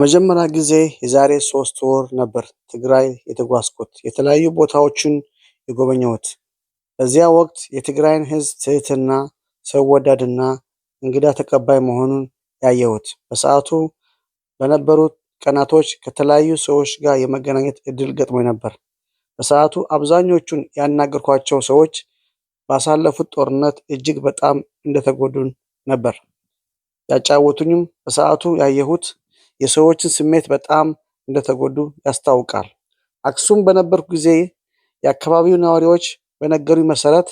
መጀመሪያ ጊዜ የዛሬ 3 ወር ነበር ትግራይ የተጓዝኩት፣ የተለያዩ ቦታዎችን የጎበኘሁት። በዚያ ወቅት የትግራይን ህዝብ ትህትና፣ ሰው ወዳድና እንግዳ ተቀባይ መሆኑን ያየሁት። በሰዓቱ በነበሩት ቀናቶች ከተለያዩ ሰዎች ጋር የመገናኘት እድል ገጥሞኝ ነበር። በሰዓቱ አብዛኞቹን ያናገርኳቸው ሰዎች ባሳለፉት ጦርነት እጅግ በጣም እንደተጎዱን ነበር ያጫወቱኝም። በሰዓቱ ያየሁት የሰዎችን ስሜት በጣም እንደተጎዱ ያስታውቃል። አክሱም በነበርኩ ጊዜ የአካባቢው ነዋሪዎች በነገሩኝ መሰረት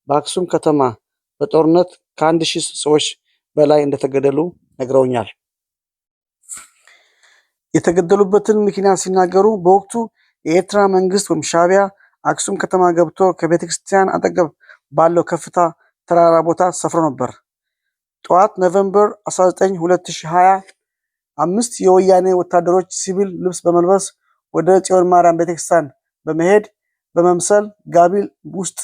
በአክሱም ከተማ በጦርነት ከ1,000 ሰዎች በላይ እንደተገደሉ ነግረውኛል። የተገደሉበትን ምክንያት ሲናገሩ በወቅቱ የኤርትራ መንግስት ወይም ሻዕቢያ አክሱም ከተማ ገብቶ ከቤተክርስቲያን አጠገብ ባለው ከፍታ ተራራ ቦታ ሰፍሮ ነበር። ጠዋት November 19 2020 አምስት የወያኔ ወታደሮች ሲቪል ልብስ በመልበስ ወደ ጽዮን ማርያም ቤተክርስቲያን በመሄድ በመምሰል ጋቢ ውስጥ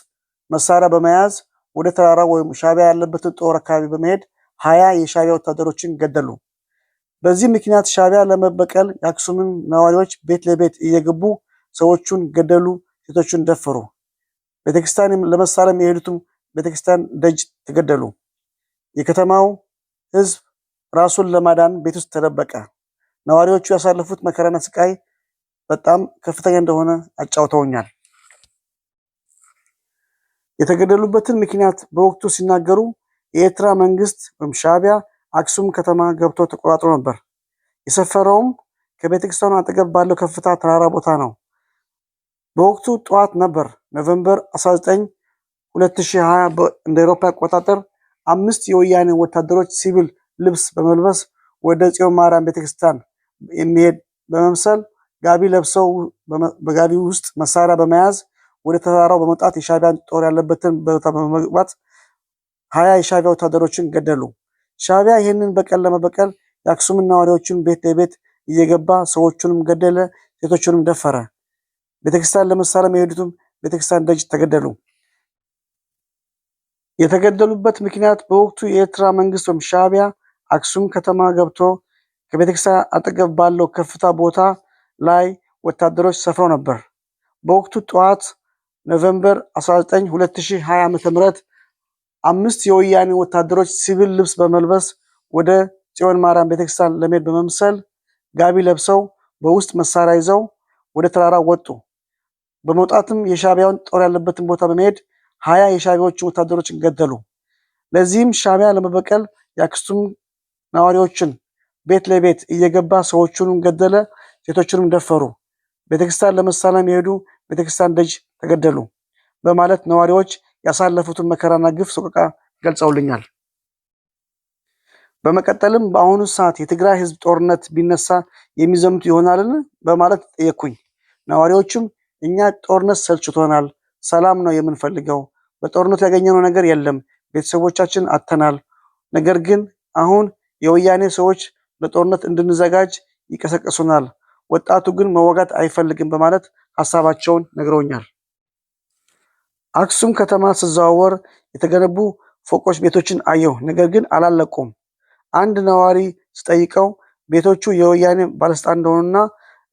መሳሪያ በመያዝ ወደ ተራራው ወይም ሻዕቢያ ያለበትን ጦር አካባቢ በመሄድ 20 የሻዕቢያ ወታደሮችን ገደሉ። በዚህ ምክንያት ሻዕቢያ ለመበቀል የአክሱምን ነዋሪዎች ቤት ለቤት እየገቡ ሰዎቹን ገደሉ፣ ሴቶቹን ደፈሩ። ቤተክርስቲያን ለመሳለም የሄዱትም ቤተክርስቲያን ደጅ ተገደሉ። የከተማው ሕዝብ ራሱን ለማዳን ቤት ውስጥ ተደበቀ። ነዋሪዎቹ ያሳለፉት መከራና ስቃይ በጣም ከፍተኛ እንደሆነ አጫውተውኛል። የተገደሉበትን ምክንያት በወቅቱ ሲናገሩ የኤርትራ መንግስት ወይም ሻዕቢያ አክሱም ከተማ ገብቶ ተቆጣጥሮ ነበር። የሰፈረውም ከቤተክርስቲያኑ አጠገብ ባለው ከፍታ ተራራ ቦታ ነው። በወቅቱ ጠዋት ነበር November 19 2020 እንደ አውሮፓ አቆጣጠር አምስት የወያኔ ወታደሮች ሲቪል ልብስ በመልበስ ወደ ጽዮን ማርያም ቤተክርስቲያን የሚሄድ በመምሰል ጋቢ ለብሰው በጋቢ ውስጥ መሳሪያ በመያዝ ወደ ተራራው በመውጣት የሻዕቢያን ጦር ያለበትን ቦታ በመግባት 20 የሻዕቢያ ወታደሮችን ገደሉ። ሻዕቢያ ይህንን በቀል ለመበቀል የአክሱምን ነዋሪዎችን ቤት ለቤት እየገባ ሰዎቹንም ገደለ፣ ሴቶቹንም ደፈረ። ቤተክርስቲያን ለመሳለም የሄዱትም ቤተክርስቲያን ደጅ ተገደሉ። የተገደሉበት ምክንያት በወቅቱ የኤርትራ መንግስት ወይም ሻዕቢያ አክሱም ከተማ ገብቶ ከቤተክርስቲያን አጠገብ ባለው ከፍታ ቦታ ላይ ወታደሮች ሰፍረው ነበር። በወቅቱ ጠዋት November 19 2020 ዓ.ም አምስት የወያኔ ወታደሮች ሲቪል ልብስ በመልበስ ወደ ጽዮን ማርያም ቤተክርስቲያን ለመሄድ በመምሰል ጋቢ ለብሰው በውስጥ መሳሪያ ይዘው ወደ ተራራ ወጡ። በመውጣትም የሻዕቢያውን ጦር ያለበትን ቦታ በመሄድ 20 የሻዕቢያዎችን ወታደሮችን ገደሉ። ለዚህም ሻዕቢያ ለመበቀል የአክሱም ነዋሪዎችን ቤት ለቤት እየገባ ሰዎቹንም ገደለ፣ ሴቶቹንም ደፈሩ። ቤተክርስቲያን ለመሳለም የሄዱ ቤተክርስቲያን ደጅ ተገደሉ በማለት ነዋሪዎች ያሳለፉትን መከራና ግፍ ሰቆቃ ገልጸውልኛል። በመቀጠልም በአሁኑ ሰዓት የትግራይ ህዝብ ጦርነት ቢነሳ የሚዘምቱ ይሆናልን? በማለት ጠየቅኩኝ። ነዋሪዎቹም እኛ ጦርነት ሰልችቶናል፣ ሰላም ነው የምንፈልገው። በጦርነቱ ያገኘነው ነገር የለም፣ ቤተሰቦቻችን አጥተናል። ነገር ግን አሁን የወያኔ ሰዎች ለጦርነት እንድንዘጋጅ ይቀሰቅሱናል፣ ወጣቱ ግን መዋጋት አይፈልግም በማለት ሀሳባቸውን ነግረውኛል። አክሱም ከተማ ስዘዋወር የተገነቡ ፎቆች፣ ቤቶችን አየሁ። ነገር ግን አላለቁም። አንድ ነዋሪ ስጠይቀው ቤቶቹ የወያኔ ባለስልጣን እንደሆኑና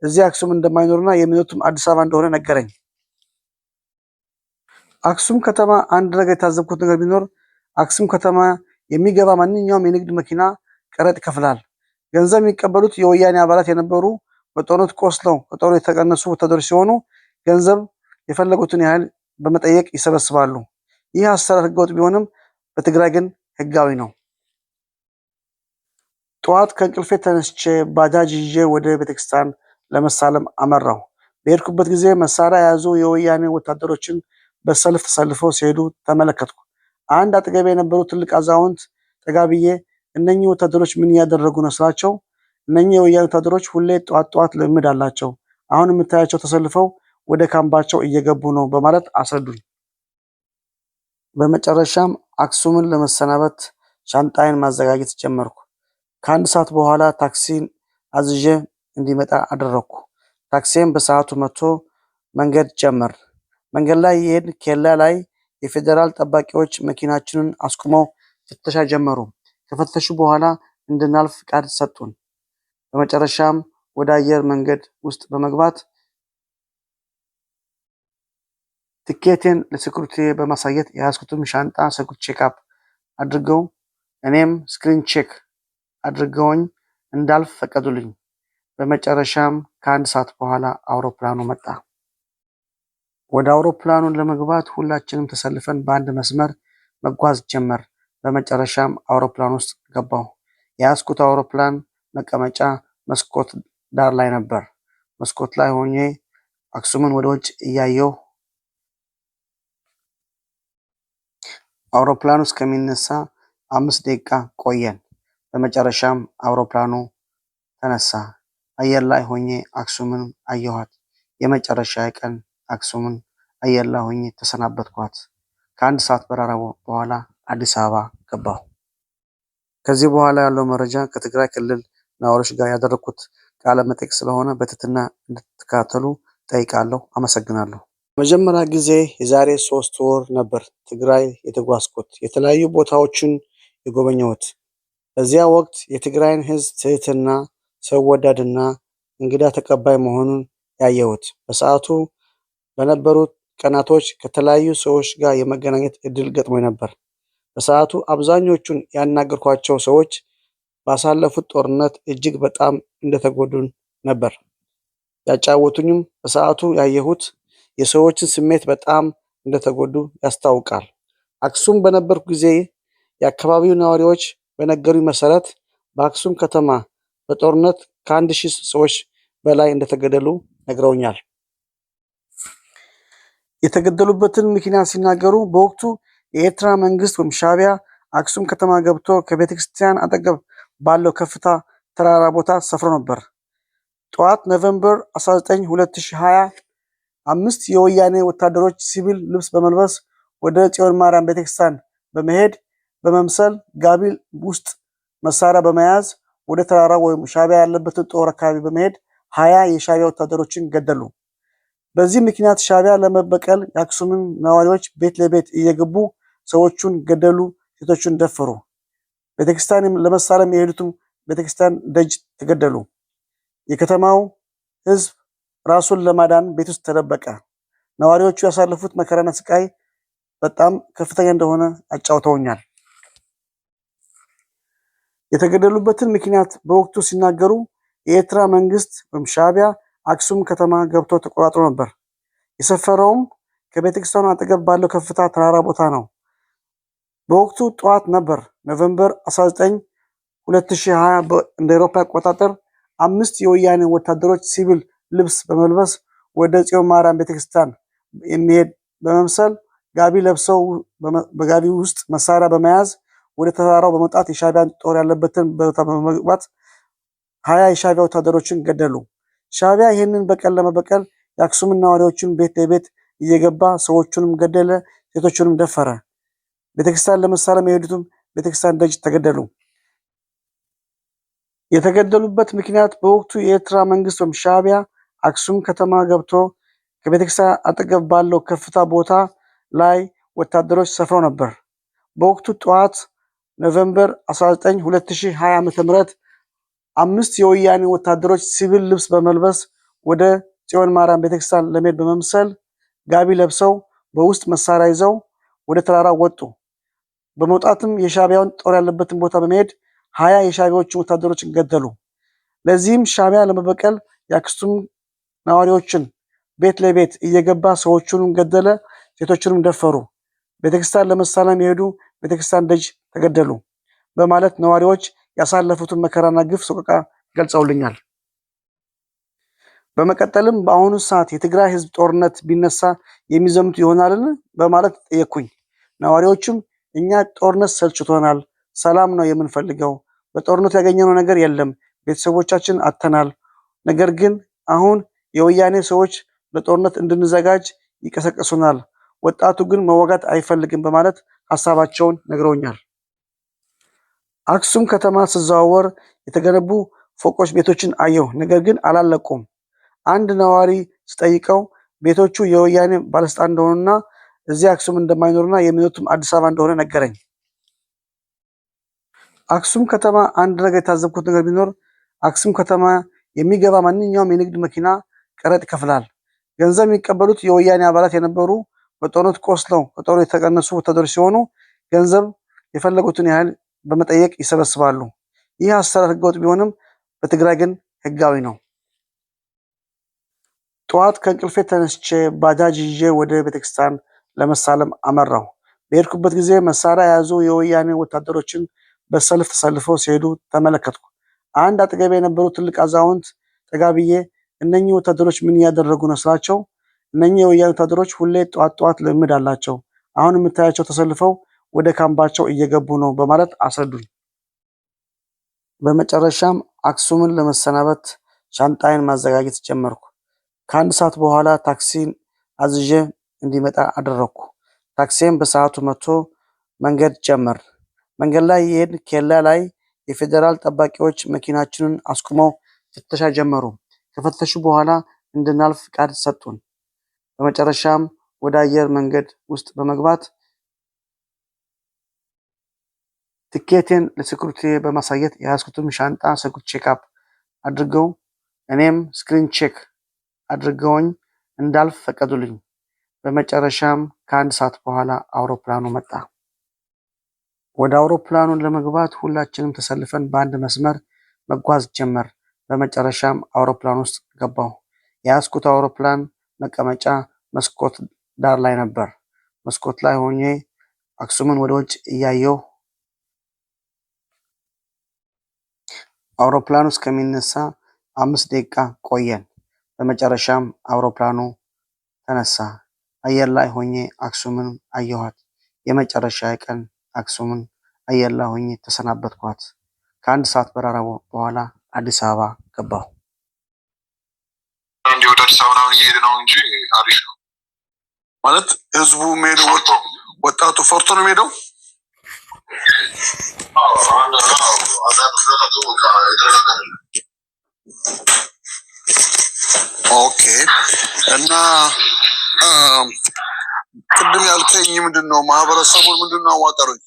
እዚህ አክሱም እንደማይኖሩና የሚኖሩትም አዲስ አበባ እንደሆነ ነገረኝ። አክሱም ከተማ አንድ ነገር የታዘብኩት ነገር ቢኖር አክሱም ከተማ የሚገባ ማንኛውም የንግድ መኪና ቀረጥ ይከፍላል። ገንዘብ የሚቀበሉት የወያኔ አባላት የነበሩ በጦርነት ቆስለው ከጦሩ የተቀነሱ ወታደሮች ሲሆኑ ገንዘብ የፈለጉትን ያህል በመጠየቅ ይሰበስባሉ። ይህ አሰራር ህገወጥ ቢሆንም በትግራይ ግን ህጋዊ ነው። ጠዋት ከእንቅልፌ ተነስቼ ባጃጅ ይዤ ወደ ቤተክርስቲያን ለመሳለም አመራሁ። በሄድኩበት ጊዜ መሳሪያ የያዙ የወያኔ ወታደሮችን በሰልፍ ተሰልፈው ሲሄዱ ተመለከትኩ። አንድ አጠገቤ የነበሩ ትልቅ አዛውንት ጠጋ ብዬ እነኚህ ወታደሮች ምን እያደረጉ ነው ስላቸው፣ እነኚህ የወያኔ ወታደሮች ሁሌ ጠዋት ጠዋት ልምድ አላቸው። አሁን የምታያቸው ተሰልፈው ወደ ካምፓቸው እየገቡ ነው በማለት አስረዱኝ። በመጨረሻም አክሱምን ለመሰናበት ሻንጣዬን ማዘጋጀት ጀመርኩ። ከአንድ ሰዓት በኋላ ታክሲ አዝዤ እንዲመጣ አደረግኩ። ታክሲም በሰዓቱ መጥቶ መንገድ ጀመር። መንገድ ላይ እየሄድን ኬላ ላይ የፌዴራል ጠባቂዎች መኪናችንን አስቁመው ፍተሻ ጀመሩ። ከፈተሹ በኋላ እንድናልፍ ፍቃድ ሰጡን። በመጨረሻም ወደ አየር መንገድ ውስጥ በመግባት ትኬቴን ለ security በማሳየት የያዝኩትን ሻንጣ security checkup አድርገው እኔም screen check አድርገውኝ እንዳልፍ ፈቀዱልኝ። በመጨረሻም ከአንድ ሰዓት በኋላ አውሮፕላኑ መጣ። ወደ አውሮፕላኑ ለመግባት ሁላችንም ተሰልፈን በአንድ መስመር መጓዝ ጀመር። በመጨረሻም አውሮፕላን ውስጥ ገባሁ። የያዝኩት አውሮፕላን መቀመጫ መስኮት ዳር ላይ ነበር። መስኮት ላይ ሆኜ አክሱምን ወደ ውጭ እያየሁ አውሮፕላኑ እስከሚነሳ 5 ደቂቃ ቆየን። በመጨረሻም አውሮፕላኑ ተነሳ። አየር ላይ ሆኜ አክሱምን አየኋት። የመጨረሻ ቀን አክሱምን አየር ላይ ሆኜ ተሰናበትኳት። ከአንድ ሰዓት በረራ በኋላ አዲስ አበባ ገባሁ። ከዚህ በኋላ ያለው መረጃ ከትግራይ ክልል ነዋሪዎች ጋር ያደረግኩት ቃለ መጠይቅ ስለሆነ በትህትና እንድትከታተሉ ጠይቃለሁ። አመሰግናለሁ። መጀመሪያ ጊዜ የዛሬ 3 ወር ነበር ትግራይ የተጓዝኩት፣ የተለያዩ ቦታዎችን የጎበኘሁት። በዚያ ወቅት የትግራይን ሕዝብ ትህትና፣ ሰው ወዳድና እንግዳ ተቀባይ መሆኑን ያየሁት። በሰዓቱ በነበሩት ቀናቶች ከተለያዩ ሰዎች ጋር የመገናኘት እድል ገጥሞኝ ነበር። በሰዓቱ አብዛኞቹን ያናገርኳቸው ሰዎች ባሳለፉት ጦርነት እጅግ በጣም እንደተጎዱ ነበር ያጫወቱኝም። በሰዓቱ ያየሁት የሰዎችን ስሜት በጣም እንደተጎዱ ያስታውቃል። አክሱም በነበርኩ ጊዜ የአካባቢው ነዋሪዎች በነገሩኝ መሰረት በአክሱም ከተማ በጦርነት ከ1,000 ሰዎች በላይ እንደተገደሉ ነግረውኛል። የተገደሉበትን ምክንያት ሲናገሩ በወቅቱ የኤርትራ መንግስት ወይም ሻዕቢያ አክሱም ከተማ ገብቶ ከቤተክርስቲያን አጠገብ ባለው ከፍታ ተራራ ቦታ ሰፍሮ ነበር። ጠዋት November 19 2020 አምስት የወያኔ ወታደሮች ሲቪል ልብስ በመልበስ ወደ ጽዮን ማርያም ቤተክርስቲያን በመሄድ በመምሰል ጋቢ ውስጥ መሳሪያ በመያዝ ወደ ተራራ ወይም ሻዕቢያ ያለበትን ጦር አካባቢ በመሄድ 20 የሻዕቢያ ወታደሮችን ገደሉ። በዚህ ምክንያት ሻዕቢያ ለመበቀል የአክሱምን ነዋሪዎች ቤት ለቤት እየገቡ ሰዎቹን ገደሉ፣ ሴቶቹን ደፈሩ። ቤተክርስቲያን ለመሳለም የሄዱትም ቤተክርስቲያን ደጅ ተገደሉ። የከተማው ሕዝብ ራሱን ለማዳን ቤት ውስጥ ተደበቀ። ነዋሪዎቹ ያሳለፉት መከራና ስቃይ በጣም ከፍተኛ እንደሆነ አጫውተውኛል። የተገደሉበትን ምክንያት በወቅቱ ሲናገሩ የኤርትራ መንግስት ወይም ሻዕቢያ አክሱም ከተማ ገብቶ ተቆጣጥሮ ነበር። የሰፈረውም ከቤተክርስቲያኑ አጠገብ ባለው ከፍታ ተራራ ቦታ ነው። በወቅቱ ጠዋት ነበር፣ November 19 2020 እንደ አውሮፓ አቆጣጠር አምስት የወያኔ ወታደሮች ሲቪል ልብስ በመልበስ ወደ ጽዮን ማርያም ቤተክርስቲያን የሚሄድ በመምሰል ጋቢ ለብሰው በጋቢ ውስጥ መሳሪያ በመያዝ ወደ ተራራው በመውጣት የሻዕቢያን ጦር ያለበትን ቦታ በመግባት 20 የሻዕቢያ ወታደሮችን ገደሉ። ሻዕቢያ ይህንን በቀል ለመበቀል የአክሱምን ነዋሪዎችን ቤት ለቤት እየገባ ሰዎቹንም ገደለ፣ ሴቶቹንም ደፈረ። ቤተክርስቲያን ለመሳለም የሄዱትም ቤተክርስቲያን ደጅ ተገደሉ። የተገደሉበት ምክንያት በወቅቱ የኤርትራ መንግስት ወይም ሻዕቢያ አክሱም ከተማ ገብቶ ከቤተክርስቲያን አጠገብ ባለው ከፍታ ቦታ ላይ ወታደሮች ሰፍረው ነበር። በወቅቱ ጠዋት November 19 2020 ዓ.ም አምስት የወያኔ ወታደሮች ሲቪል ልብስ በመልበስ ወደ ጽዮን ማርያም ቤተክርስቲያን ለመሄድ በመምሰል ጋቢ ለብሰው በውስጥ መሳሪያ ይዘው ወደ ተራራው ወጡ። በመውጣትም የሻዕቢያውን ጦር ያለበትን ቦታ በመሄድ 20 የሻዕቢያዎችን ወታደሮችን ገደሉ። ለዚህም ሻዕቢያ ለመበቀል የአክሱም ነዋሪዎችን ቤት ለቤት እየገባ ሰዎቹንም ገደለ፣ ሴቶቹንም ደፈሩ። ቤተክርስቲያን ለመሳለም የሄዱ ቤተክርስቲያን ደጅ ተገደሉ በማለት ነዋሪዎች ያሳለፉትን መከራና ግፍ ሰቆቃ ገልጸውልኛል። በመቀጠልም በአሁኑ ሰዓት የትግራይ ህዝብ ጦርነት ቢነሳ የሚዘምቱ ይሆናልን? በማለት ጠየቅኩኝ። ነዋሪዎቹም እኛ ጦርነት ሰልችቶናል፣ ሰላም ነው የምንፈልገው። በጦርነቱ ያገኘነው ነገር የለም፣ ቤተሰቦቻችን አጥተናል። ነገር ግን አሁን የወያኔ ሰዎች ለጦርነት እንድንዘጋጅ ይቀሰቅሱናል፣ ወጣቱ ግን መዋጋት አይፈልግም በማለት ሀሳባቸውን ነግረውኛል። አክሱም ከተማ ስዘዋወር የተገነቡ ፎቆች፣ ቤቶችን አየሁ። ነገር ግን አላለቁም። አንድ ነዋሪ ስጠይቀው ቤቶቹ የወያኔ ባለስልጣን እንደሆኑና እዚህ አክሱም እንደማይኖሩና የሚኖሩትም አዲስ አበባ እንደሆነ ነገረኝ። አክሱም ከተማ አንድ ነገር የታዘብኩት ነገር ቢኖር አክሱም ከተማ የሚገባ ማንኛውም የንግድ መኪና ቀረጥ ይከፍላል። ገንዘብ የሚቀበሉት የወያኔ አባላት የነበሩ በጦርነት ቆስለው ከጦሩ የተቀነሱ ወታደሮች ሲሆኑ ገንዘብ የፈለጉትን ያህል በመጠየቅ ይሰበስባሉ። ይህ አሰራር ህገወጥ ቢሆንም በትግራይ ግን ህጋዊ ነው። ጠዋት ከእንቅልፌ ተነስቼ ባጃጅ ይዤ ወደ ቤተክርስቲያን ለመሳለም አመራሁ። በሄድኩበት ጊዜ መሳሪያ የያዙ የወያኔ ወታደሮችን በሰልፍ ተሰልፈው ሲሄዱ ተመለከትኩ። አንድ አጠገቤ የነበሩ ትልቅ አዛውንት ጠጋ ብዬ እነኚህ ወታደሮች ምን እያደረጉ ነው ስላቸው፣ እነኚህ የወያኔ ወታደሮች ሁሌ ጠዋት ጠዋት ልምምድ አላቸው። አሁን የምታያቸው ተሰልፈው ወደ ካምፓቸው እየገቡ ነው በማለት አስረዱኝ። በመጨረሻም አክሱምን ለመሰናበት ሻንጣዬን ማዘጋጀት ጀመርኩ። ከአንድ ሰዓት በኋላ ታክሲ አዝዤ እንዲመጣ አደረግኩ። ታክሲም በሰዓቱ መጥቶ መንገድ ጀመር። መንገድ ላይ እየሄድን ኬላ ላይ የፌዴራል ጠባቂዎች መኪናችንን አስቁመው ፍተሻ ጀመሩ። ከፈተሹ በኋላ እንድናልፍ ፍቃድ ሰጡን። በመጨረሻም ወደ አየር መንገድ ውስጥ በመግባት ትኬቴን ለ security በማሳየት የያዝኩትን ሻንጣ security check up አድርገው እኔም screen check አድርገውኝ እንዳልፍ ፈቀዱልኝ። በመጨረሻም ከአንድ ሰዓት በኋላ አውሮፕላኑ መጣ። ወደ አውሮፕላኑ ለመግባት ሁላችንም ተሰልፈን በአንድ መስመር መጓዝ ጀመር። በመጨረሻም አውሮፕላን ውስጥ ገባሁ። የያዝኩት አውሮፕላን መቀመጫ መስኮት ዳር ላይ ነበር። መስኮት ላይ ሆኜ አክሱምን ወደ ውጭ እያየሁ አውሮፕላኑ እስከሚነሳ 5 ደቂቃ ቆየን። በመጨረሻም አውሮፕላኑ ተነሳ። አየር ላይ ሆኜ አክሱምን አየኋት። የመጨረሻ ቀን አክሱምን አየር ላይ ሆኜ ተሰናበትኳት። ከአንድ ሰዓት በረራ በኋላ አዲስ አበባ ገባሁ። እንዲህ ወደ አዲስ አበባ ምናምን እየሄደ ነው እንጂ አሪፍ ነው። ማለት ህዝቡ የሚሄደው ወጣቱ ፈርቶ ነው የሚሄደው። አንዳንድ በቃ የተረጋጋ አይደለም። Okay። እና ቅድም ያልከኝ ምንድን ነው? ማህበረሰቡን ምንድን ነው አዋጠሩኝ?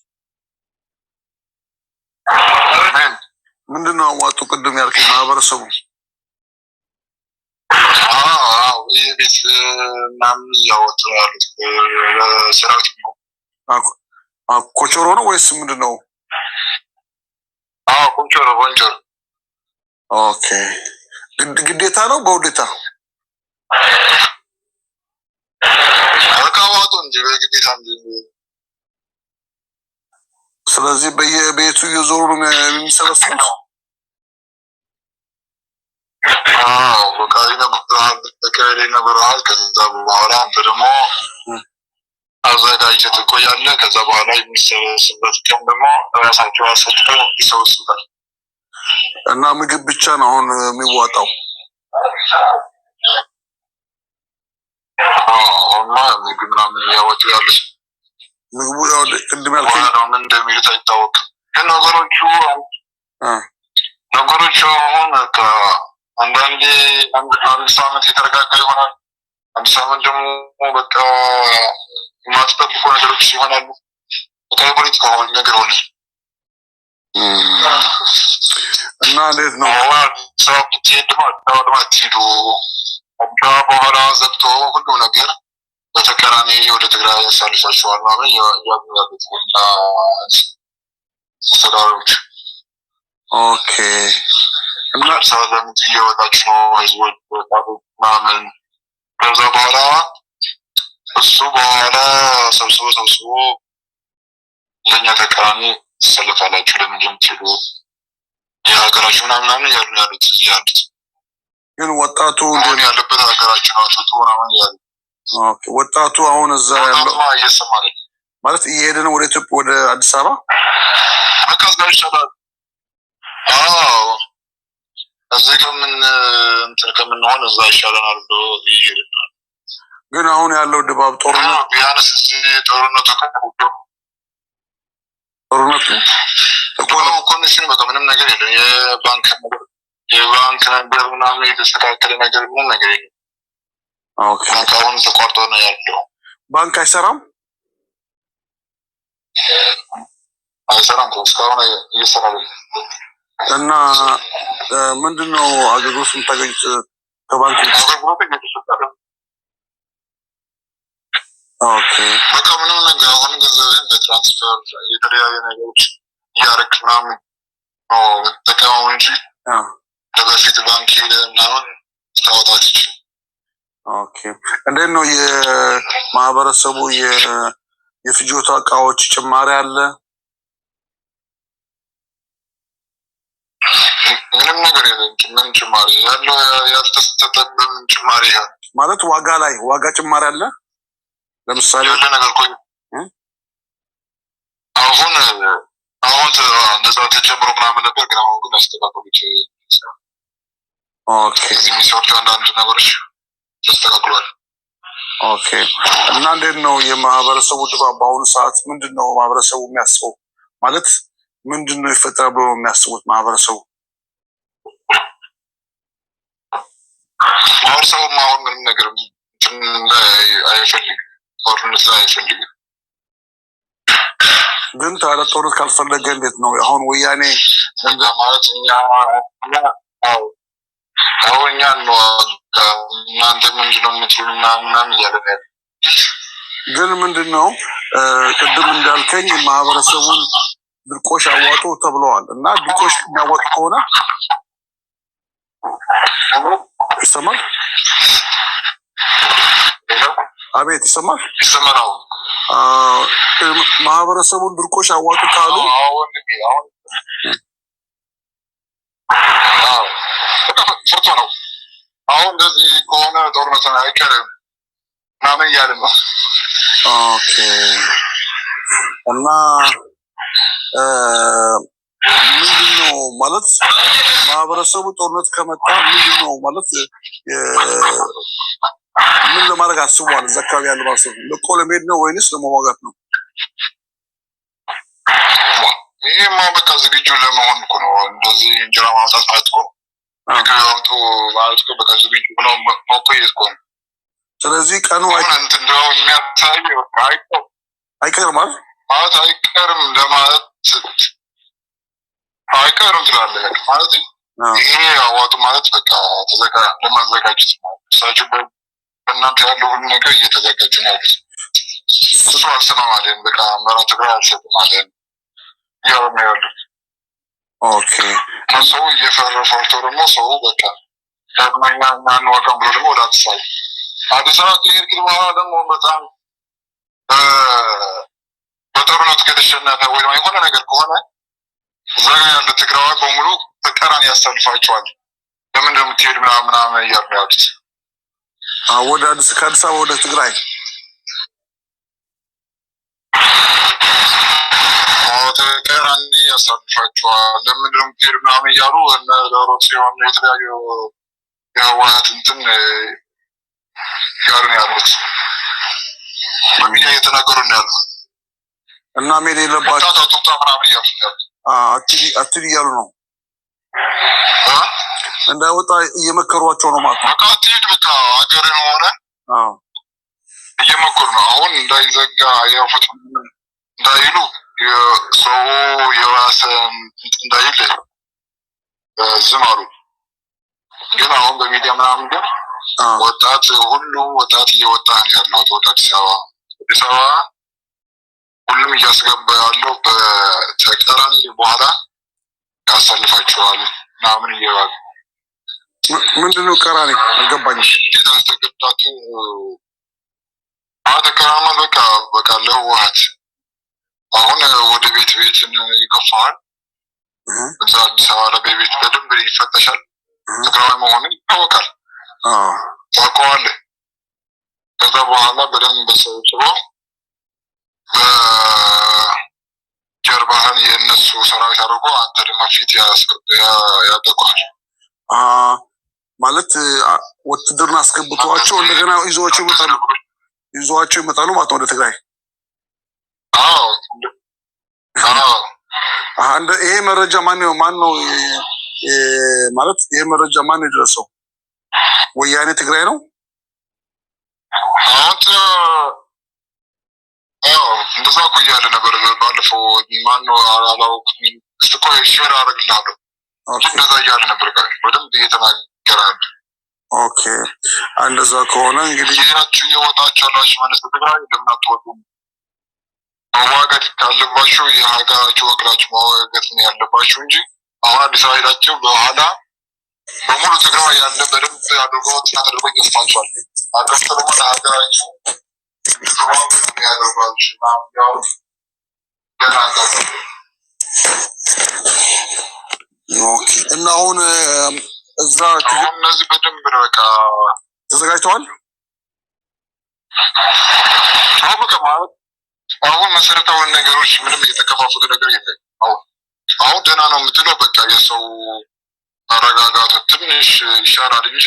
ምን? ምንድን ነው አዋጡ? ቅድም ያልከኝ ማህበረሰቡ አዎ፣ ይህ ቤት ምናምን እያወጡ ነው ያሉት ሰራዊት ነው። ኮቾሮ ነው ወይስ ምንድን ነው? አዎ፣ ቆንጆ ነው፣ ቆንጆ ነው። Okay፣ ግዴታ ነው በውዴታ? በቃ አዋጡ እንጂ በግዴታ እንጂ። ስለዚህ በየቤቱ እየዞሩ ነው የሚሰበስቡት። አዎ፣ በቃ ይነግሩሃል፣ በቀበሌ ይነግሩሃል። ከዛ በኋላ አንተ ደግሞ አዘጋጅተህ ትቆያለህ። ከዛ በኋላ የሚሰበስበት ቀን ደግሞ ራሳቸው አሰልፈው ይሰበስባል። እና ምግብ ብቻ ነው አሁን የሚዋጣው። አሁንማ ምግብ ምናምን እያወጡ ያሉት ምግቡ ያው ቅድም ያልከኝ በኋላ ነው ምን እንደሚሉት አይታወቅም። ግን ነገሮቹ አሁን በቃ አንዳንዴ አንድ ሳምንት የተረጋጋ ይሆናል። አንድ ሳምንት ደግሞ በቃ የማትጠብቁ ነገሮች ይሆናሉ። በቃ የፖለቲካ ነገር ሆነ። እና እንዴት ነው? አሁን አዲስ አበባ ብትሄድ ደግሞ አዲስ አበባ ደግሞ አትሂዱ። አዲስ አበባ በኋላ ዘግቶ ሁሉም ነገር በተቃራኒ ወደ ትግራይ ያሳልፋቸዋል ምናምን እያሉ ያሉት እና አስተዳዳሪዎች Okay። እና አዲስ አበባ ለምን እየወጣችሁ ነው ህዝቦች ወጣቶች ምናምን። ከዛ በኋላ እሱ በኋላ ሰብስቦ ሰብስቦ ለእኛ ተቃራኒ ትሰልፋላችሁ፣ ለምን የምትሄዱ የሀገራችሁ ምናምን ምናምን እያሉ ነው ያሉት እዚህ ያሉት ግን ወጣቱ መሆን ያለበት ሀገራችሁ ነው አትወጡ ምናምን እያሉ። Okay፣ ወጣቱ አሁን እዛ ያለው ወጣቱማ እየሰማ አይደለም። ማለት እየሄደ ነው ወደ ኢትዮጵያ ወደ አዲስ አበባ። በቃ እዛ ይሻላል። አዎ፣ እዚህ ከምን እንትን ከምንሆን እዛ ይሻለናል ብሎ እየሄደ ነው። ግን አሁን ያለው ድባብ ጦርነት ቢያንስ እዚህ ጦርነቱ ጦርነቱ ተቋረጠ። ኮሚሽኑ በቃ ምንም ነገር የለም። የባንክ ነገር ምናምን የተስተካከለ ነገር ምንም ነገር የለም። Okay፣ ባንክ አሁን ተቋርጦ ነው ያለው። ባንክ አይሰራም። አይሰራም እኮ እስካሁን እየሰራ አይደለም። እና ምንድን ነው አገልግሎት የምታገኙት ከባንክ ውጭ? አገልግሎት እየተሰጠ ነው። Okay። በቃ ምንም ነገር አሁን ገንዘብህን በ transfer የተለያዩ ነገሮች እያደረክ ምናምን ነው የምትጠቀመው እንጂ ለበፊት ባንክ ሄደህ ምናምን ልታወጣ አትችልም። Okay። እንዴት ነው የማህበረሰቡ የፍጆታ እቃዎች ጭማሪ አለ? ምንም ነገር የለም። ምን ጭማሪ ያለው ያልተሰጠብን ጭማሪ ያለ ማለት ዋጋ ላይ ዋጋ ጭማሪ አለ? ለምሳሌ ያለ ነገር እኮ አሁን አሁን እንደዛ ተጨምሮ ምናምን ነበር፣ ግን አሁን ግን አስተካከሉት። Okay። የሚሰሩት አንዳንድ ነገሮች ተስተካክሏል። Okay። እና እንዴት ነው የማህበረሰቡ ድባብ በአሁኑ ሰዓት? ምንድን ነው ማህበረሰቡ የሚያስበው? ማለት ምንድን ነው ይፈጠራል ብሎ የሚያስቡት ማህበረሰቡ? ማህበረሰቡም አሁን ምንም ነገር እንትን ላይ አይፈልግም፣ ጦርነት ላይ አይፈልግም። ግን ታዲያ ጦርነት ካልፈለገ እንዴት ነው አሁን ወያኔ ማለት እኛ አዎ አሁን እኛ እንዋጋ እናንተ ምንድን ነው የምትሉን ምናምን ምናምን እያለ ነው ያለው። ግን ምንድን ነው ቅድም እንዳልከኝ ማህበረሰቡን ድርቆሽ አዋጡ ተብለዋል። እና ድርቆሽ የሚያዋጡ ከሆነ ይሰማል? አቤት ይሰማል? ይሰማል። ማህበረሰቡን ድርቆሽ አዋጡ ካሉ አሁን ፈርቶ ነው። አሁን እንደዚህ ከሆነ ጦርነት አይቀርም ምናምን እያለ ነው። Okay። እና ምንድን ነው ማለት ማህበረሰቡ ጦርነት ከመጣ ምንድን ነው ማለት ምን ለማድረግ አስቧል? እዛ አካባቢ ያለው ማህበረሰቡ ለቆ ለመሄድ ነው ወይንስ ለመዋጋት ነው? ይሄማ በቃ ዝግጁ ለመሆን እኮ ነው። እንደዚህ እንጀራ ማውጣት ማለት እኮ ምግብ አውጡ ማለት እኮ በቃ ዝግጁ ሆኖ መቆየት እኮ ነው። ስለዚህ ቀኑ እንትን እንደው የሚያሳየው አይቀርም አይደል? ማለት አይቀርም ለማለት አይቀርም ትላለህ ማለት ይሄ አዋጡ ማለት በቃ ለማዘጋጀት ነው። እሳቸው በእናንተ ያለው ሁሉ ነገር እየተዘጋጁ ነው ያሉት። እሱ አልሰማም አለን፣ በቃ አመራር ትግራይ አልሰጥም አለን እያሉ ነው ያሉት። Okay። እና ሰው እየፈረ ፈርቶ ደግሞ ሰው በቃ ዳግመኛ እኛ አንዋጋም ብሎ ደግሞ ወደ አዲስ አበባ አዲስ አበባ ከሄድክ በኋላ ደግሞ በጣም በጦርነት ከተሸነፈ ወይ የሆነ ነገር ከሆነ እዛ ጋር ያለ ትግራዋይ በሙሉ ተቃራኒ ያሳልፋቸዋል። ለምንድን ነው የምትሄድ ምናምን ምናምን እያሉ ነው ያሉት። ወደ አዲስ ከአዲስ አበባ ወደ ትግራይ ተቃራኒ ያሳልፋቸዋል። ለምንድን ነው የምትሄድ ምናምን እያሉ እነ ደብረ ጽዮን የተለያዩ የህወሓት እንትን እያሉ ነው ያሉት። በሚዲያ እየተናገሩ ነው ያሉት። እና መሄድ የለባቸው አትውጣ ምናምን እያሉ ነው ያሉት። አትሂድ እያሉ ነው፣ እንዳይወጣ እየመከሯቸው ነው ማለት ነው። በቃ አትሂድ፣ በቃ ሀገርን ሆነ እየመከሩ ነው። አሁን እንዳይዘጋ የፉት እንዳይሉ ሰው የራሰ እንዳይል ዝም አሉ። ግን አሁን በሚዲያ ምናምን ግን ወጣት ሁሉም ወጣት እየወጣ ነው ያለው ወደ አዲስ አበባ። አዲስ አበባ ሁሉም እያስገባ ያለው በተቃራኒ በኋላ ያሳልፋቸዋል ምናምን እየባሉ። ምንድን ነው ቀራኒ? አልገባኝም። እንዴት አስተገዳችሁ? ተቃራኒ በቃ በቃ ለህወሓት አሁን ወደ ቤት ቤት ይገፋዋል። እዛ አዲስ አበባ ላይ በቤት በደንብ ይፈተሻል። ትግራዋይ መሆኑን ይታወቃል፣ ታውቀዋለህ። ከዛ በኋላ በደንብ ሰብስቦ በጀርባህን የእነሱ ሰራዊት አድርጎ አንተ ደግሞ ፊት ያጠቋል። ማለት ውትድርና አስገብተዋቸው እንደገና ይዘዋቸው ይመጣሉ፣ ይዘዋቸው ይመጣሉ ማለት ነው ወደ ትግራይ። ይሄ መረጃ ማን ነው ማን ነው ማለት ይሄ መረጃ ማን ነው የደረሰው? ወያኔ ትግራይ ነው? አሁን እንደዛ እኮ እያለ ነበር ባለፈው። ማን ነው አላውቅም። እስቲ ቆይ share አደርግልሃለሁ። እንደዛ እያለ ነበር፣ በደንብ እየተናገረ ነበር። Okay፣ እንደዛ ከሆነ እንግዲህ ሄዳችሁ እየወጣችሁ ያላችሁ ማለት ትግራይ ለምን አትወጡም? መዋጋት ካለባችሁ የሀገራችሁ ወክላችሁ መዋጋት ነው ያለባችሁ እንጂ አሁን አዲስ አበባ ሄዳችሁ በኋላ በሙሉ ትግራይ ያለ በደንብ አድርጎ ጥናት አድርጎ ይገፋችኋል። አገፍቶ ደግሞ ለሀገራችሁ ያደርጓችሁ ያው ገና Okay። እና አሁን እዛ አሁን እነዚህ በደንብ ነው በቃ ተዘጋጅተዋል። አሁን በቃ ማለት አሁን መሰረታዊ ነገሮች ምንም እየተከፋፈሉ ነገር የለም። አሁን አሁን ደህና ነው የምትለው በቃ የሰው መረጋጋቱ ትንሽ ይሻላል እንጂ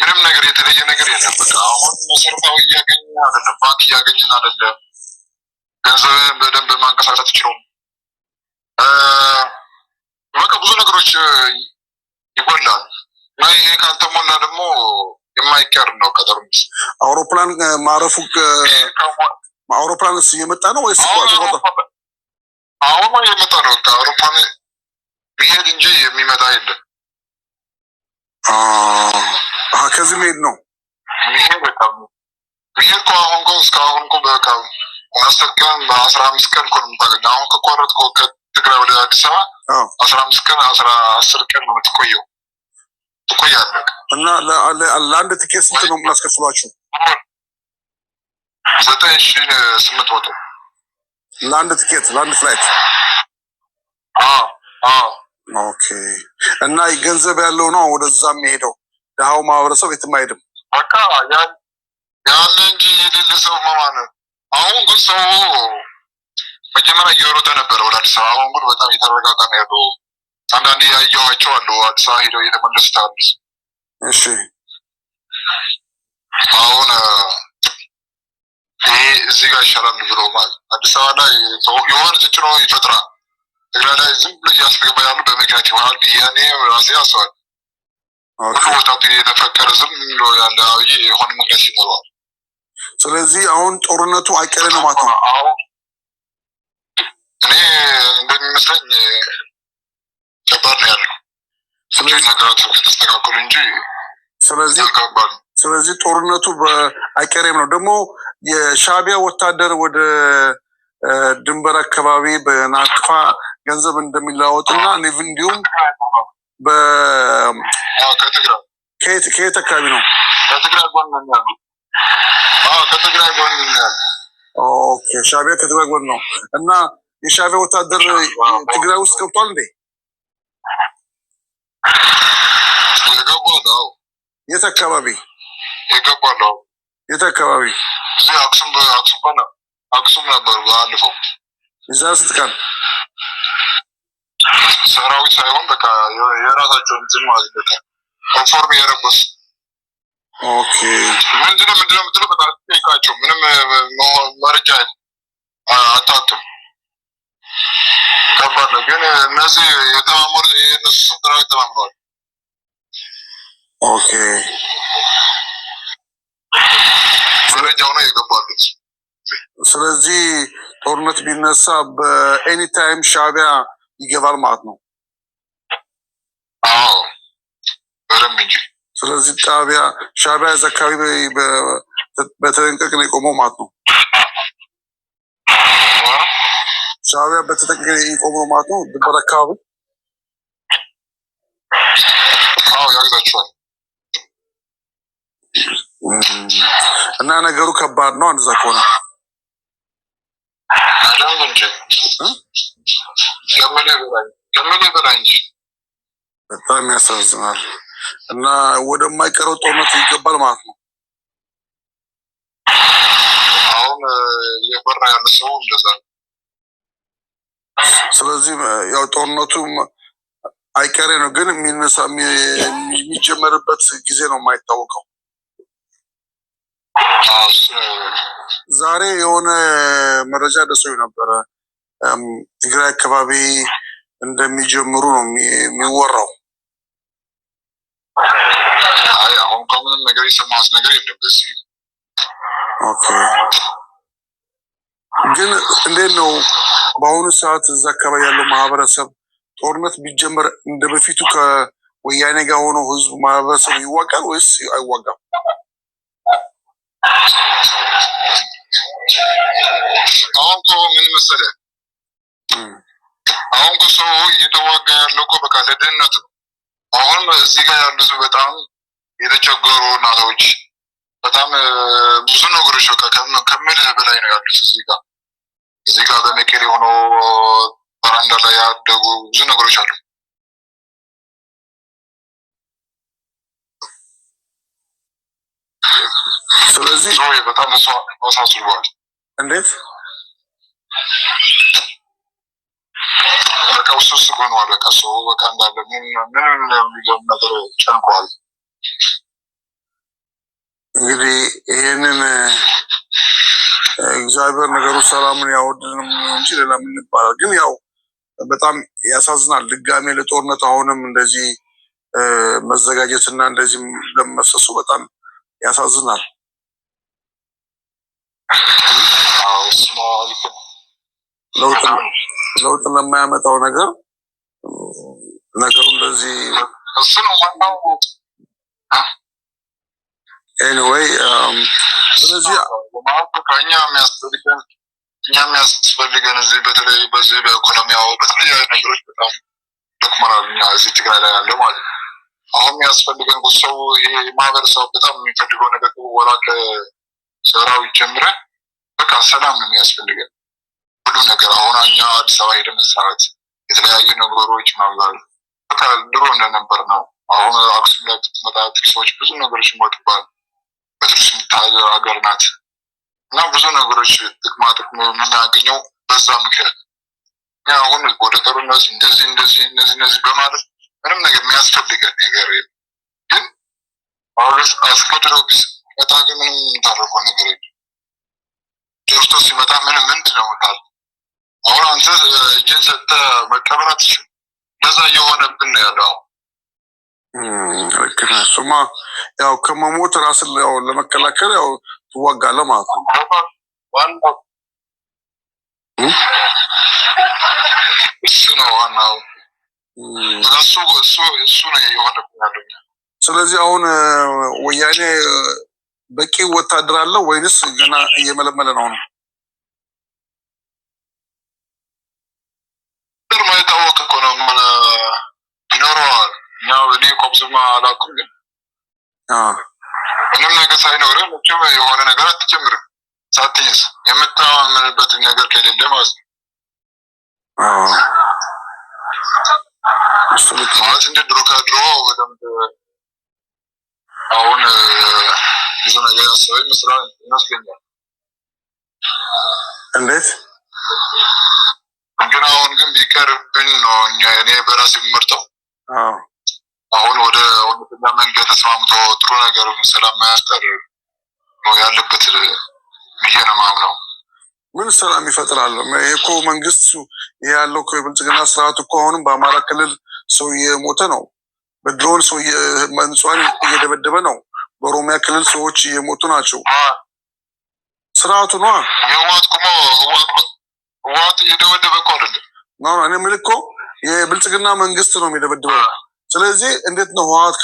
ምንም ነገር የተለየ ነገር የለም። በቃ አሁን መሰረታዊ እያገኘን አይደለም፣ ባንክ እያገኘን አይደለም፣ ገንዘብን በደንብ ማንቀሳቀስ አትችለውም። በቃ ብዙ ነገሮች ይጎላል እና ይሄ ካልተሞላ ደግሞ የማይቀር ነው። ቀጠሮ አውሮፕላን ማረፉ አውሮፕላንስ እየመጣ ነው ወይስ አሁን እየመጣ ነው? አውሮፕላን ሚሄድ እንጂ የሚመጣ የለም። ከዚህ መሄድ ነው ሚሄድ በቃ ሚሄድ እኮ አሁን እኮ እስካሁን እኮ በቃ 10 ቀን በ15 ቀን እኮ ነው የምታገኘው። አሁን ከቆረጥኩ ከትግራይ ወደ አዲስ አበባ 15 ቀን 10 ቀን ነው የምትቆየው፣ ትቆያለህ። እና ለአንድ ትኬት ስንት ነው የምናስከፍሏችሁ? 9800። ለአንድ ትኬት፣ ለአንድ flight? Okay። እና ገንዘብ ያለው ነው ወደዛ የሚሄደው፣ ድሃው ማህበረሰብ የትም አይሄድም። በቃ ያለ እንጂ የሌለ ሰው ማን። አሁን ግን ሰው መጀመሪያ እየሮጠ ነበረ ወደ አዲስ አበባ። አሁን ግን በጣም እየተረጋጋ ነው ያለው። አንዳንድ ያየኋቸው አሉ አዲስ አበባ ሄደው እየተመለሱት አዲስ። እሺ። አሁን ይሄ እዚህ ጋር ይሻላል ብሎ ማለት አዲስ አበባ ላይ የሆነ ተጭኖ ይፈጥራል። ትግራይ ላይ ዝም ብሎ እያስገባ ያሉ በምክንያት ይሆናል ብዬ እኔ ራሴ አስባለሁ። ሁሉ ቦታ የተፈቀረ ዝም ብሎ ያለ አብይ የሆነ ምክንያት ይኖረዋል። ስለዚህ አሁን ጦርነቱ አይቀሬ ነው ማለት ነው። እኔ እንደሚመስለኝ ከባድ ነው ያለው ነገራት ከተስተካከሉ እንጂ ከባድ ነው። ስለዚህ ጦርነቱ አይቀሬም ነው። ደግሞ የሻዕቢያ ወታደር ወደ ድንበር አካባቢ በናቅፋ ገንዘብ እንደሚለዋወጥና እንዲሁም ከየት አካባቢ ነው? ከትግራይ ጎን ነው ያሉት። ከትግራይ ጎን ነው ያሉት። Okay፣ ሻዕቢያ ከትግራይ ጎን ነው። እና የሻዕቢያ ወታደር ትግራይ ውስጥ ገብቷል እንዴ? የገባል። የት አካባቢ? የገባል። የት አካባቢ? እዚህ አክሱም፣ አክሱም አክሱም ነበር ባለፈው። የዛሬ ስንት ቀን? ሰራዊት ሳይሆን በቃ የራሳቸው እንትን ማለት በቃ ዩኒፎርም የለበሱ። Okay። ምንድነው የምትለው? በቃ ጠይቃቸው። ምንም መረጃ አታጡም። ከባድ ነው ግን እነዚህ የተማመሩ የእነሱ ሰራዊት ተማምነዋል። Okay። መረጃው ነው የገባሉት። ስለዚህ ጦርነት ቢነሳ በ any time ሻዕቢያ ይገባል ማለት ነው። አዎ፣ በደንብ እንጂ። ስለዚህ ሻዕቢያ እዛ አካባቢ በተጠንቀቅ ነው የቆመው ማለት ነው። ሻዕቢያ በተጠንቀቅ የቆመው ማለት ነው ድንበር አካባቢ። አዎ፣ ያግዛቸዋል። እና ነገሩ ከባድ ነው እንደዛ ከሆነ። በደንብ እንጂ፣ ከምልህ በላይ እንጂ። በጣም ያሳዝናል። እና ወደማይቀረው ጦርነት ይገባል ማለት ነው። አሁን እየበራ ያለ ሰው እንደዛ ነው። ስለዚህ ያው ጦርነቱ አይቀሬ ነው፣ ግን የሚነሳ የሚጀመርበት ጊዜ ነው የማይታወቀው። ዛሬ የሆነ መረጃ ደርሶኝ ነበረ። ትግራይ አካባቢ እንደሚጀምሩ ነው የሚወራው። አይ፣ አሁን ከምንም ነገር የሰማሁት ነገር የለም በዚህ። Okay፣ ግን እንዴት ነው በአሁኑ ሰዓት እዛ አካባቢ ያለው ማህበረሰብ ጦርነት ቢጀመር እንደ በፊቱ ከወያኔ ጋር ሆኖ ህዝቡ ማህበረሰቡ ይዋጋል ወይስ አይዋጋም? አሁን እኮ ምን መሰለህ፣ አሁን እኮ ሰው እየተዋጋ ያለው እኮ በቃ ለድህነት ነው። አሁን እዚህ ጋር ያሉት በጣም የተቸገሩ እናቶች በጣም ብዙ ነገሮች በቃ ከምልህ በላይ ነው ያሉት እዚህ ጋር በመቀሌ ሆኖ በራንዳ ላይ ያደጉ ብዙ ነገሮች አሉ። ስለዚህ በጣም ተሳስቧል። እንዴት በቃ ውስብስብ ሆኗል። በቃ ሰው በቃ እንዳለ ምን ምን የሚለውን ነገር ጨንቋል። እንግዲህ ይሄንን እግዚአብሔር ነገሩ ሰላምን ያወርድልን እንጂ ሌላ ምን ይባላል? ግን ያው በጣም ያሳዝናል። ድጋሜ ለጦርነት አሁንም እንደዚህ መዘጋጀትና እንደዚህ ለመፍሰሱ በጣም ያሳዝናል። ለውጥ ለማያመጣው ነገር ነገሩ እንደዚህ እሱ ነው ዋናው። Anyway፣ ስለዚህ እኛ የሚያስፈልገን እዚህ በተለይ በዚህ በኢኮኖሚያው በተለያዩ ነገሮች በጣም ደክመናል። እኛ እዚህ ትግራይ ላይ ያለው ማለት ነው። አሁን የሚያስፈልገን ሰው ይሄ ማህበረሰቡ በጣም የሚፈልገው ነገር ወላ ከሰራዊት ጀምረ በቃ ሰላም ነው የሚያስፈልገን ሁሉ ነገር። አሁን እኛ አዲስ አበባ ሄደ መስራት የተለያዩ ነገሮች ምናምን በቃ ድሮ እንደነበር ነው። አሁን አክሱም ላይ ብትመጣ ቱሪስቶች ብዙ ነገሮች ይሞቱባል። በቱሪስት የምታገር ሀገር ናት እና ብዙ ነገሮች ጥቅማ ጥቅም የምናገኘው በዛ ምክንያት። እኛ አሁን ወደ ጦርነት እንደዚህ እንደዚህ እነዚህ እነዚህ በማለት ምንም ነገር የሚያስፈልገን ነገር የለም። ግን አሁን አስገድዶ ሲመጣ ግን ምንም የምታደርገው ነገር የለም። ደርሶ ሲመጣ ምንም ምንድን ነው የምታደርገው? አሁን አንተ እጅን ሰጥተህ መቀበል አትችልም። እንደዛ እየሆነብን ነው ያለው አሁን። ልክ ነህ። እሱማ ያው ከመሞት ራስን ያው ለመከላከል ያው ትዋጋለህ ማለት ነው። ዋናው እሱ ነው ዋናው። እሱ ነው የሆነብን ያለው። ስለዚህ አሁን ወያኔ በቂ ወታደር አለው ወይንስ ገና እየመለመለ ነው ነው? ማይታወቅ እኮ ነው። ምን ይኖረዋል? እኛ እኔ እኮ ብዙም አላውቅም፣ ግን ምንም ነገር ሳይኖርህ መቼም የሆነ ነገር አትጀምርም ሳትይዝ የምታምንበት ነገር ከሌለ ማለት ነው። ማለት እንደ ድሮ ከድሮ በደንብ አሁን ብዙ ነገር ያሰበ ይመስለኛል። እንዴት ግን አሁን ግን ቢቀርብን ነው እኛ እኔ በራሴ የምመርጠው። አሁን ወደ እውነተኛ መንገድ ተስማምቶ ጥሩ ነገር ሰላም መፍጠር ነው ያለበት ብዬ ነው የማምነው። ምን ሰላም ይፈጥራል? ይሄ እኮ መንግስት ይሄ ያለው እኮ የብልጽግና ስርዓት እኮ አሁንም በአማራ ክልል ሰው እየሞተ ነው። በድሮን ሰው ንጹሃን እየደበደበ ነው። በኦሮሚያ ክልል ሰዎች እየሞቱ ናቸው። ስርዓቱ ነዋ። የህወሓት እኮ ህወሓት እየደበደበ እኮ አይደለም። እኔ የምልህ እኮ የብልጽግና መንግስት ነው የሚደበድበው። ስለዚህ እንዴት ነው ህወሓት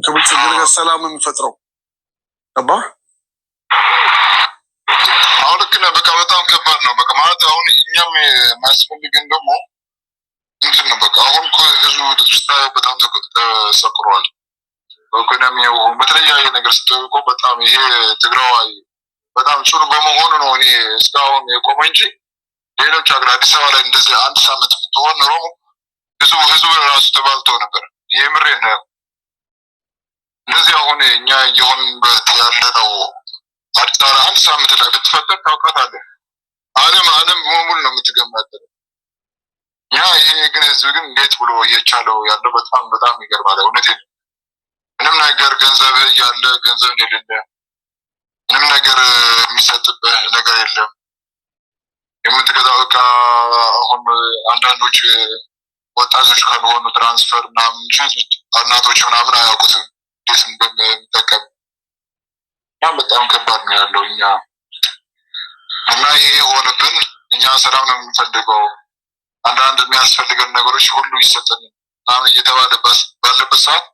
ከብልጽግና ጋር ሰላም የሚፈጥረው? ገባ? አሁን ልክ ነህ። በቃ በጣም ከባድ ነው። በቃ ማለት አሁን እኛም የሚያስፈልገን ደግሞ እንትን ነው። በቃ አሁን እኮ ህዝቡ ስታየው በጣም ተሰቅሯል። በኢኮኖሚ በተለያየ ነገር ስትጠይቆ በጣም ይሄ ትግራዋይ በጣም ጽኑ በመሆኑ ነው እኔ እስካሁን የቆመ እንጂ ሌሎች ሀገር አዲስ አበባ ላይ እንደዚህ አንድ ሳምንት ብትሆን ኖሮ ህዝቡ ራሱ ተባልቶ ነበር። የምሬን ነው። እንደዚህ አሁን እኛ እየሆንበት ያለ ነው። አዲስ አበባ አንድ ሳምንት ላይ ብትፈጠር ታውቃታለህ። ዓለም ሙሉ ነው የምትገማተው። ያ ይሄ ግን ህዝብ ግን እንዴት ብሎ እየቻለው ያለው በጣም በጣም ይገርማል። እውነቴን ምንም ነገር ገንዘብ እያለ ገንዘብ እንደሌለ ምንም ነገር የሚሰጥብህ ነገር የለም። የምትገዛው እቃ አሁን አንዳንዶች ወጣቶች ካልሆኑ transfer ምናምን እንጂ እናቶች ምናምን አያውቁትም እንዴት እንደሚጠቀም እና በጣም ከባድ ነው ያለው እኛ እና ይሄ የሆነብን እኛ ሰላም ነው የምንፈልገው። አንዳንድ የሚያስፈልገን ነገሮች ሁሉ ይሰጠን ምናምን እየተባለ ባለበት ሰዓት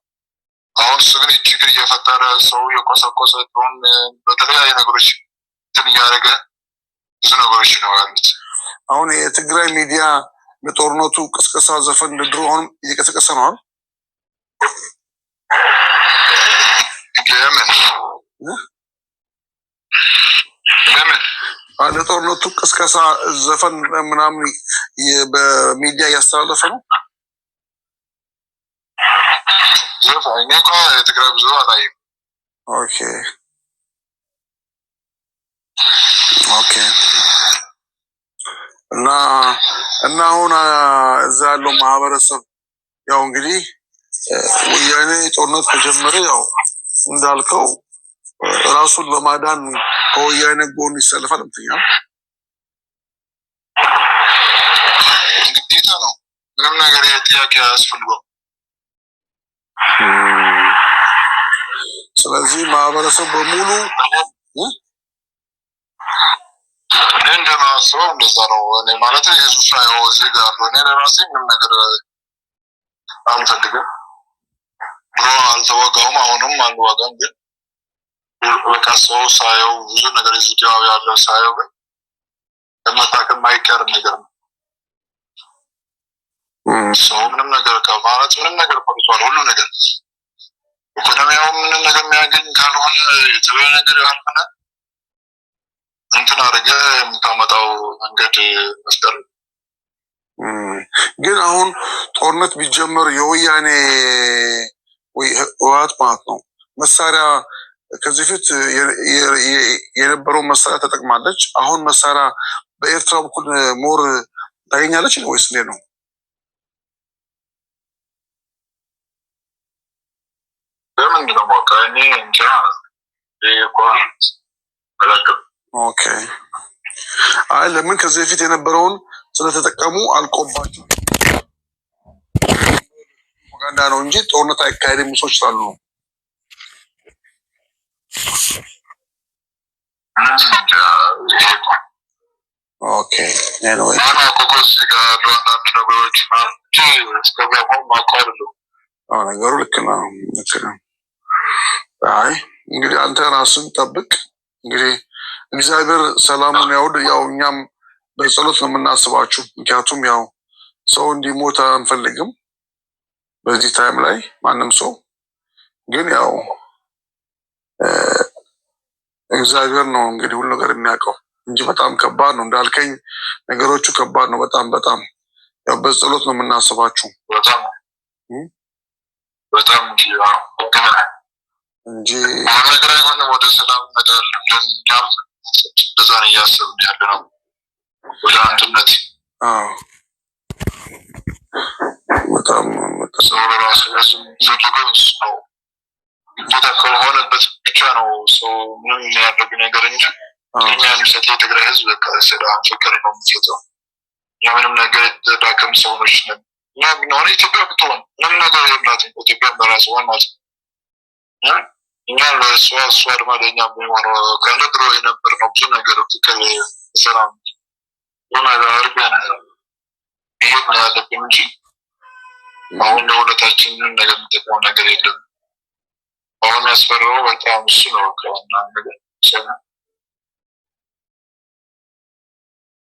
አሁን እሱ ግን ችግር እየፈጠረ ሰው የቆሰቆሰ ድሮን በተለያዩ ነገሮች እንትን እያደረገ ብዙ ነገሮች ነው ያሉት። አሁን የትግራይ ሚዲያ ለጦርነቱ ቅስቀሳ ዘፈን ድሮ አሁንም እየቀሰቀሰ ነው አይደል? ለምን ለምን ለጦርነቱ ቅስቀሳ ዘፈን ምናምን በሚዲያ እያስተላለፈ ነው። ዘፈን እኔ እንኳ የትግራይ ብዙ አላይም። Okay okay። እና እና አሁን እዛ ያለው ማህበረሰብ ያው እንግዲህ ወያኔ ጦርነት ከጀመረ ያው እንዳልከው ራሱን ለማዳን ከወያኔ ጎን ይሰልፋል እምትኛል። ግዴታ ነው። ምንም ነገር ጥያቄ አያስፈልገውም። ስለዚህ ማህበረሰብ በሙሉ እኔ እንደማስበው እንደዛ ነው። እኔ ማለት ህዝቡ ሳየው እዚህ ጋር ያለው እኔ ለራሴ ምንም ነገር አልፈልግም። ድሮ አልተዋጋሁም፣ አሁንም አልዋጋም። ግን በቃ ሰው ሳየው ብዙ ነገር እዚህ ጋር ያለው ሳየው ግን ለመታከም የማይቀር ነገር ነው። ሰው ምንም ነገር ማለት ምንም ነገር ፈርቷል። ሁሉ ነገር ኢኮኖሚያው ምንም ነገር የሚያገኝ ካልሆነ የተለያዩ ነገር ያልሆነ እንትን አድርገህ የምታመጣው መንገድ መፍጠር። ግን አሁን ጦርነት ቢጀመር የወያኔ ወይ ህወሓት ማለት ነው መሳሪያ ከዚህ በፊት የነበረው መሳሪያ ተጠቅማለች። አሁን መሳሪያ በኤርትራ በኩል more ታገኛለች ወይስ እንዴት ነው? ለምንድን ነው በቃ እኔ እንጃ እኮ አላውቅም። Okay። አይ ለምን ከዚህ በፊት የነበረውን ስለተጠቀሙ አልቆባቸው ፕሮፓጋንዳ ነው እንጂ ጦርነት አይካሄድም ሰዎች ስላሉ ነው። Okay anyway ነገሩ ልክ ነው፣ ልክ ነው። አይ እንግዲህ አንተ ራስን ጠብቅ። እንግዲህ እግዚአብሔር ሰላሙን ያውድ። ያው እኛም በጸሎት ነው የምናስባችሁ። ምክንያቱም ያው ሰው እንዲሞት አንፈልግም በዚህ time ላይ ማንም ሰው ግን ያው እግዚአብሔር ነው እንግዲህ ሁሉ ነገር የሚያውቀው እንጂ በጣም ከባድ ነው እንዳልከኝ ነገሮቹ ከባድ ነው። በጣም በጣም ያው በጸሎት ነው የምናስባችሁ በጣም በጣም እንጂ ነገር አይሆንም። ወደ ሰላም እንመጣለን ብለን እኛም እንደዛ ነው እያሰብን ያለ ነው፣ ወደ አንድነት። አዎ በጣም በጣም ሰው ለራሱ ህዝብ ነው ቦታ ከሆነበት ብቻ ነው ሰው ምንም የሚያደርግ ነገር እንጂ ቅድሚያ የሚሰጠው የትግራይ ህዝብ በቃ ሰላም፣ ፍቅር ነው የሚሰጠው። እኛ ምንም ነገር የተዳከም ሰዎች ነን። እኛ ብንሆን ኢትዮጵያ ብትሆን ምንም ነገር የላትም ኢትዮጵያ በራሷ ማለት ነው። እኛ ለእሷ እሷ ድማ ለእኛ የሚሆነው ከድሮ የነበር ነው ብዙ ነገር ፍቅር፣ ሰላም ብዙ ነገር አድርገን መሄድ ነው ያለብን እንጂ አሁን ለሁለታችን ምንም ነገር የሚጠቅመው ነገር የለም። አሁን ያስፈራው በጣም እሱ ነው። ከዋና ነገር